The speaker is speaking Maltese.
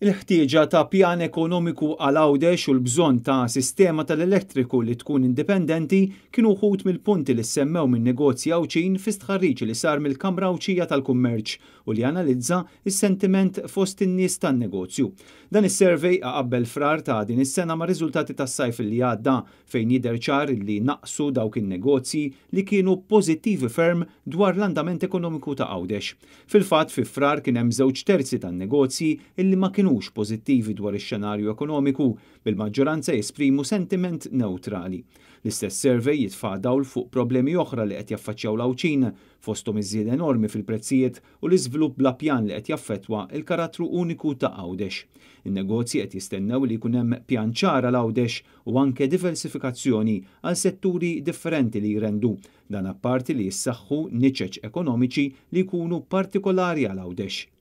Il-ħtieġa ta' pjan ekonomiku għal Għawdex u l-bżonn ta' sistema tal-elettriku li tkun indipendenti kienu wħud mill-punti li ssemmew min-negozji Għawdxin fi stħarriġ li sar mill-Kamra Għawdxija tal-Kummerċ u li analizza s-sentiment fost in-nies tan-negozju. Dan is-survey qabbel Frar ta' din is-sena mar-riżultati tas-sajf li għadda, fejn jidher ċar li naqsu dawk in-negozji li kienu pożittivi ferm dwar l-andament ekonomiku ta' Għawdex. Fil-fatt, fi Frar kien hemm 2/3 tan-negozji illi ma kinux pożittivi dwar ix-xenarju ekonomiku, bil-maġġoranza jesprimu sentiment newtrali. L-istess survey jitfa' dawl fuq problemi oħra li qed jaffaċċjaw l-Għawdxin, fosthom iż-żieda enormi fil-prezzijiet u l-iżvilupp bla pjan li qed jaffettwa l-karattru uniku ta' Għawdex. In-negozji qed jistennew li jkun hemm pjan ċar għal Għawdex u anke diversifikazzjoni għal setturi differenti li jrendu, dan apparti li jissaħħu niċeċ ekonomiċi li jkunu partikolari għal Għawdex.